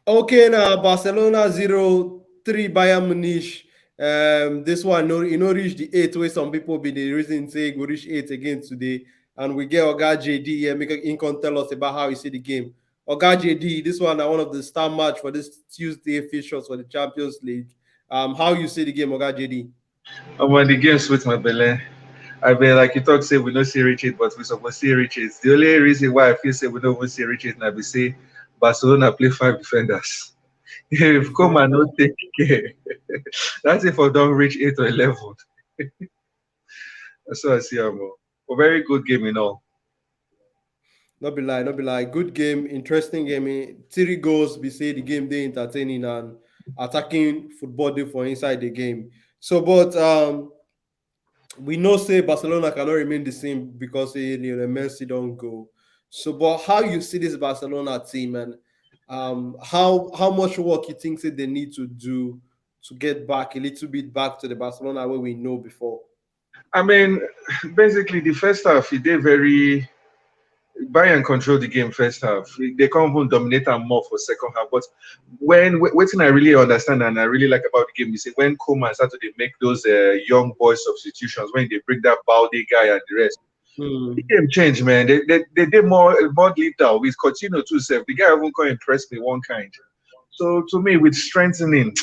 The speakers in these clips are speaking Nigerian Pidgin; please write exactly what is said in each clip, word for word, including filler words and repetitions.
Okay, now Barcelona zero three Bayern Munich. Um, this one, no, you know, reach the eight where some people be the reason say go reach eight again today. And we get Oga J D here, make him come tell us about how he see the game. Oga J D, this one are one of the star match for this Tuesday fixtures for the Champions League. Um, how you see the game, Oga J D? I'm on the game with my belle. I mean, like you talk, say we no see reach it, but we supposed see reach it. The only reason why I feel say we don't even see reach it now be say Barcelona play five defenders. If Coman no take care, that's if I don't reach eight or eleven. That's what I see. I'm a very good game in all. No be lie, no be lie. Good game, interesting game. Eh, Three goals, we say the game they entertaining and attacking football day for inside the game. So, but um, we know say Barcelona cannot remain the same because eh, Lionel Messi don't go. So, but how you see this Barcelona team and um, how how much work you think say they need to do to get back a little bit back to the Barcelona where we know before? I mean, basically the first half, they very Bayern control the game first half. They can't even dominate them more for second half. But when waiting, I really understand and I really like about the game is when Coman started to make those uh, young boy substitutions when they bring that Balde guy and the rest. Mm. The game changed, man. They they they did more more lead down with Coutinho too. Self, the guy even can't impress me one kind. So to me, with strengthening,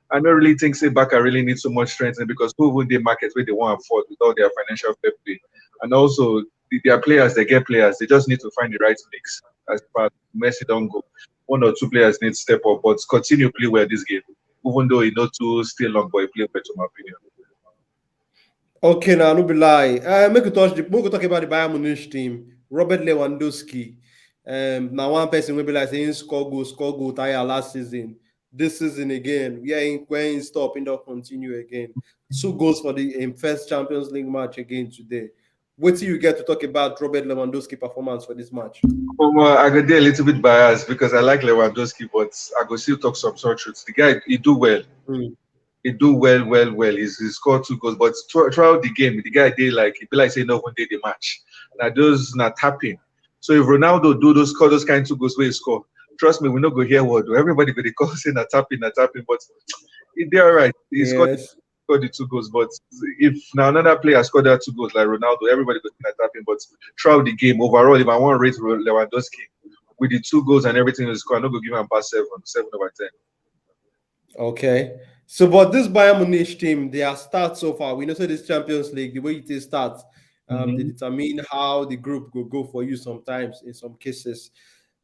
I don't really think say Barca really need so much strengthening because who would they market where they want to afford with all their financial fair play, and also the, their players they get players they just need to find the right mix. As far as Messi don't go, one or two players need to step up, but Coutinho play well this game, even though he not too still long, but he play well to my opinion. Okay, now no be lie. Uh, make we touch the make we talk about the Bayern Munich team. Robert Lewandowski. Um, now one person will be like saying score goal, score goal, tire last season. This season again, we are in when stop, in don't continue again. Two goals for the um, first Champions League match again today. What do you get to talk about Robert Lewandowski performance for this match? Um, uh, I go there a little bit biased because I like Lewandowski, but I go still talk some sort truth. The guy, he do well. Mm. He do well, well, well. He's, he scored two goals, but throughout the game, the guy they like he be like say no one day the match. Now those not tapping. So if Ronaldo do those score those kind of two goals where he score, trust me, we not go hear word. Everybody go they call say not tapping, not tapping, but he they all right. He yes. scored scored the two goals. But if now another player scored that two goals like Ronaldo, everybody go not tapping. But throughout the game overall, if I want to rate Lewandowski with the two goals and everything he scored, I'm not gonna give him past seven, seven over ten. Okay. So, but this Bayern Munich team, their start so far, we know say this Champions League, the way it is starts, um, mm-hmm. they determine how the group will go for you sometimes in some cases.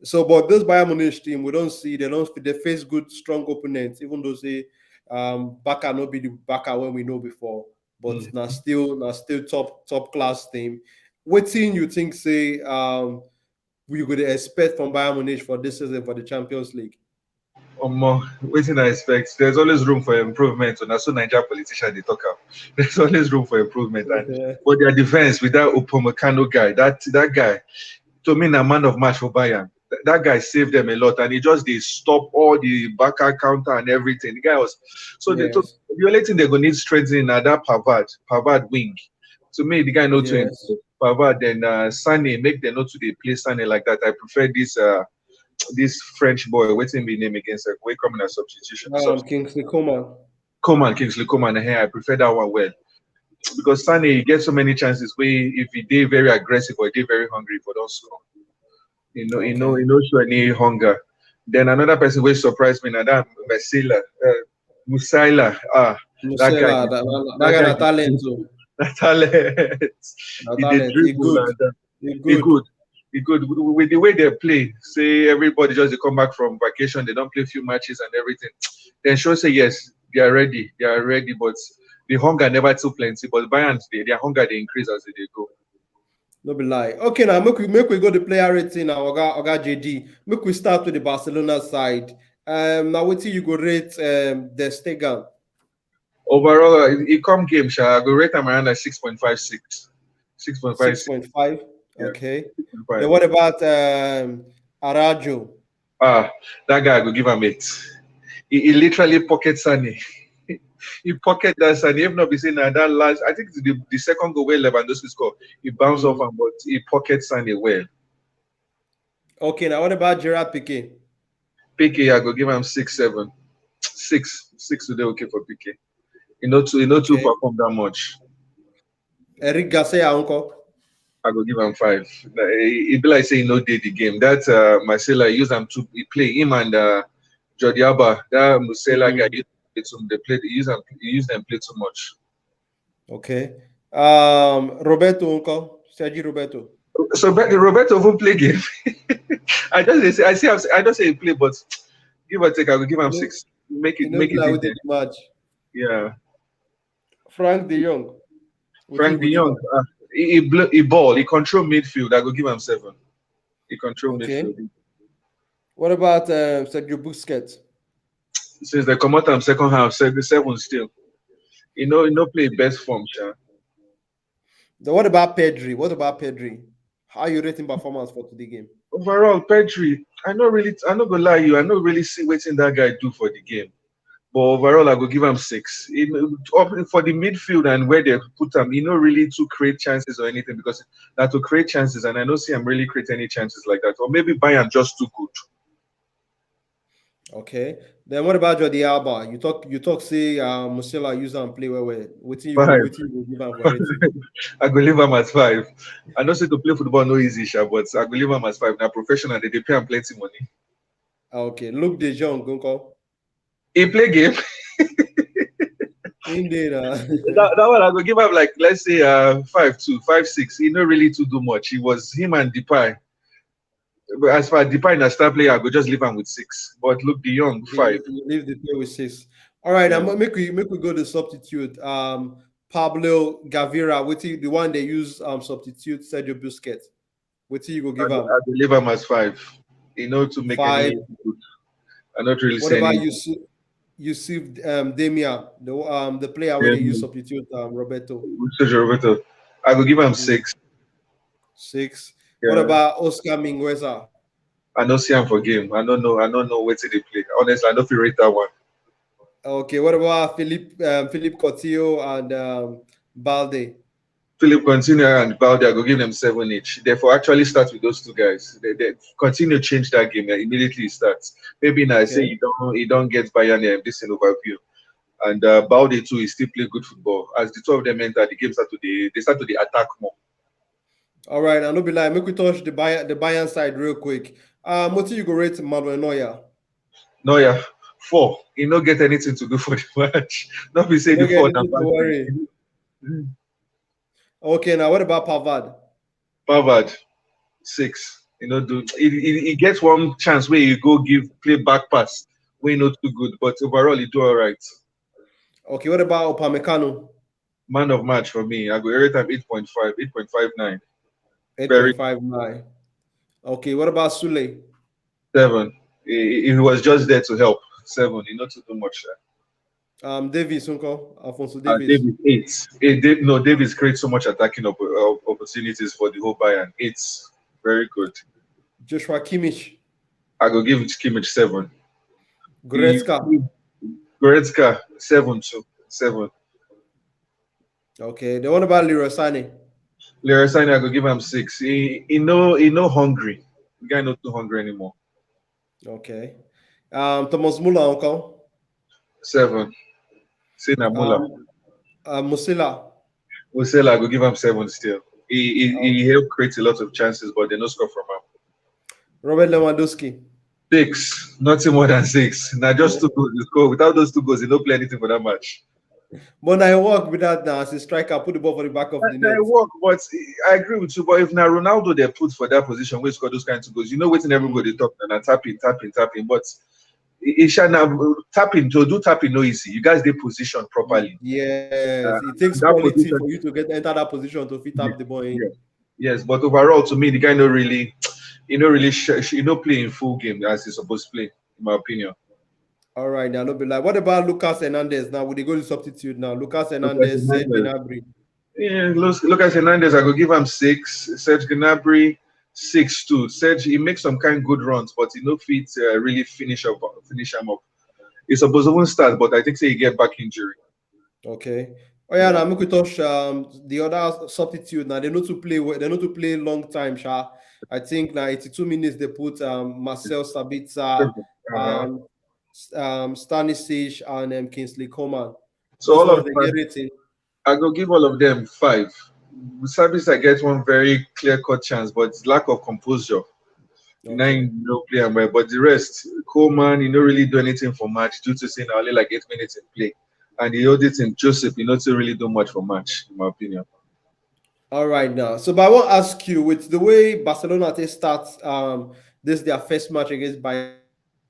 So, but this Bayern Munich team, we don't see they don't they face good, strong opponents, even though say um Barca not be the Barca when we know before, but mm-hmm. now still now still top top class team. What team you think say um we could expect from Bayern Munich for this season for the Champions League? Um, waiting I expect. There's always room for improvement. And that's what Niger politician they talk about. There's always room for improvement. And yeah. For their defense with that Upamecano guy, that that guy, to me, a man of match for Bayern. That, that guy saved them a lot, and he just they stop all the Barca counter and everything. The guy was so yes. They took the only thing they're gonna need strengthening now that Pavard, Pavard wing. To me, the guy not yes. Pavard and uh, Sane make them not to they play Sane like that. I prefer this uh this French boy, what's him be name against uh, we coming as substitution. Um, so, Kingsley Coman. Coman, Kingsley Coman. Hey, I prefer that one well. Because Sane he gets so many chances where if he they very aggressive or they very hungry for don't score. You know, okay. You know, you know show any hunger. Then another person will surprise me now that Mesila, uh, Musiala. Ah, Musiala, that, that, that, that guy na talent too. Na talent. Na talent. He, he good. He good. He good. He good. With the way they play, say everybody just they come back from vacation, they don't play a few matches and everything. Then show say yes, they are ready. They are ready, but the hunger never too plenty. But Bayern, they, their hunger they increase as they go. No be lie. Okay, now make we make we go the player rating now. Oga Oga J D. Make we start with the Barcelona side. Um, now what you go rate um, Ter Stegen? Overall, uh, it come game, Sha. I go rate him around like six point five six. six point five. six point five. Yeah. Okay. Then what about um, Araujo? Ah, that guy I go give him eight. He, he literally pocket Sane. He pocket that Sane. If not be saying that, that last, I think the, the second goal where Lewandowski score, he bounced mm. off him, but he pocket Sane well. Okay, now what about Gerard Piqué? P K, I go give am six seven. Six. Six today okay for P K. You know too, you know too Okay. perform that much. Eric Garcia, uncle. I go give am five. Nah, e e be like say e no dey the game. That uh, Marcelo use am to he play him and uh, Jordi Alba. That Musela Mhm. guy use am play too. They play. They use am. He use them play too much. Okay. Um, Roberto, uncle. Sergi Roberto. So but Roberto won't play game. I just dey say I see. I just say he play, but give or take, I will give him No, six. Make You it know, make it play in with there. The match. Yeah. Frank De Jong. Frank De Jong. Uh, he, he, blow, he ball. He control midfield. I go give him seven. He control Okay. midfield. What about uh, Sergio Busquets? Since they come out am second half, seven seven still. You know, you know, play best form, sha. Then what about Pedri? What about Pedri? How you rating performance for today game? Overall, Pedri, I no really, I no go lie you, I no really see wetin that guy do for the game. But overall, I go give him six. In, up for the midfield and where they put him, he no really to create chances or anything because that to create chances, and I don't see him really create any chances like that. Or maybe Bayern just too good. Okay. Then what about Jordi Alba? You talk, you talk. Say uh, Musiala use and play well, well. Wetin you, Five. Wetin you go give am for rating? I go leave him at five. I know say to play football no easy, sha, but I go leave him at five. Now professional, they, they pay him plenty money. Okay. Luuk De Jong, uncle. He play game. Indeed. Uh, that, that one I go give him like let's say uh five two, five six. He no really to do much. He was him and Depay. But as far as Depay na star player, I go just leave him with six. But Luuk De Jong, five. Leave the play with six. All right, Yeah. I'm make we make we go the substitute. Um, Pablo Gaviria, wetin the one they use um substitute Sergio Busquets. Wetin you go I give go, him? I go leave him as five. You know to make Five. Any good. I not really What say about anything. Yusuf Yusuf um Demir, the um the player where they use Demir. Substitute um Roberto? Sergio Roberto. I go give him Mm. six. Six. Yeah. What about Oscar Mingueza? I don't see him for game. I don't know. I don't know where to they play. Honestly, I don't feel rate that one. Okay. What about Philippe um, Philippe Coutinho and um, Balde? Philippe Coutinho and Balde, I go give them seven each. Therefore, actually start with those two guys. They, they continue change that game and immediately it starts. Maybe now I say Okay. you don't you don't get Bayern um, this in overview. And uh, Balde too, he still play good football. As the two of them enter, the game start to the they start to the attack more. All right, and no be lie, make we touch the Bayern the Bayern side real quick. Um, what you go rate Manuel Neuer? No, yeah, four. He no get anything to do for the match. Not be say No the get four anything na to worry. Okay, now what about Pavard? Pavard, six. You know, do he, he, he gets one chance where you go give play back pass, where not too good, but overall he do all right. Okay, what about Upamecano? Man of match for me, I go rate him eight point five, eight point five nine. Eight point five nine. Okay, what about Sule? Seven. He, he was just there to help. Seven. He not to do much. Um, Davis, uncle Alphonso Uh, Davis. Davis eight. Eight Dave, no, Davis creates so much attacking op- op- opportunities for the whole Bayern. Eight, very good. Joshua Kimmich. I go give it Kimmich seven. Goretzka. Goretzka seven too. Seven. Okay. Then what about Leroy Sané? Leroy Sané, I go give him six. He he no he no hungry. The guy not too hungry anymore. Okay. Um, Thomas Muller, uncle. Seven. See na Muller. Um, uh, Musiala. Musiala, I go give him seven still. He he, he helped create a lot of chances, but they no score from him. Robert Lewandowski. Six, nothing more than six. Now just two goals he score. Without those two goals, he no play anything for that match. But now I work with that now as a striker, put the ball for the back of the Now net. I work, but I agree with you. But if now Ronaldo they put for that position, we score those kinds of goals. You know, waiting everybody talk and tapping, tapping, tapping. But it shall now tapping to do tapping no easy. You guys they position properly. Yes, Uh, it takes that quality position- for you to get enter that position to fit up the ball in. Yeah. Yes, but overall, to me, the guy no really, he no really, sh- sh- he no play in full game as he's supposed to play, in my opinion. All right, now no be like. What about Lucas Hernandez? Now we dey go to substitute now. Lucas Hernandez, Serge Hernandez. Gnabry. Yeah, Lu- Lucas Hernandez, I go give him six. Serge Gnabry, six too. Serge, he makes some kind good runs, but he no fit uh, really finish up, finish him up. He's supposed to even start, but I think say he get back injury. Okay. Oh yeah, now make we touch um the other substitute. Now they no to play. They no to play long time, sha. I think now eighty-two minutes they put um Marcel Sabitzer, Uh-huh. um, S- um, Stanisic, and um, Kingsley Coman. So all Those of ones dey five, get rating. I go give all of them five. Service, I get one very clear-cut chance, but it's lack of composure. Now Okay. he no play am well, but the rest, Coman, he no really do anything for match due to saying only like eight minutes in play, and the other thing, Joseph, he not really do much for match, in my opinion. All right now. So, but I want to ask you, with the way Barcelona they start um this their first match against Bayern,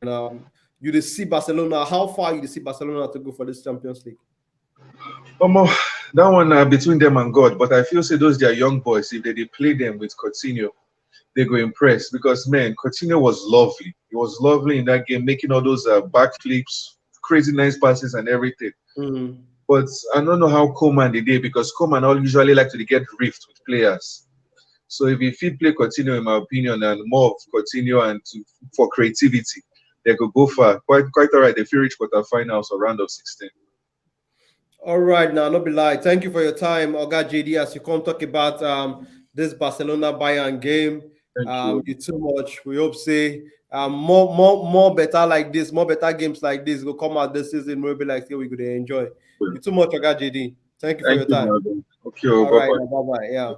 um, you dey see Barcelona. How far you dey see Barcelona to go for this Champions League? Omo, that one uh, between them and God. But I feel say those they are young boys. If they, they play them with Coutinho, they go impress because man, Coutinho was lovely. He was lovely in that game, making all those uh, backflips, crazy nice passes and everything. Mm. But I don't know how Coman they did because Coman all usually like to get rift with players. So if he fit play Coutinho, in my opinion, and more of Coutinho and to, for creativity, they could go far. Quite quite all right. They feel reach quarterfinals or round of sixteen. All right, now, no be lie. Thank you for your time, Oga J D, as you come talk about um this Barcelona Bayern game. Thank Um, you. You too much. We hope say um more more more better like this, more better games like this go come out this season. We'll be like, say we could enjoy. You too much, Oga J D. Thank you for Thank your you, time. Brother. Okay, All bye right, bye. Bye bye. Yeah.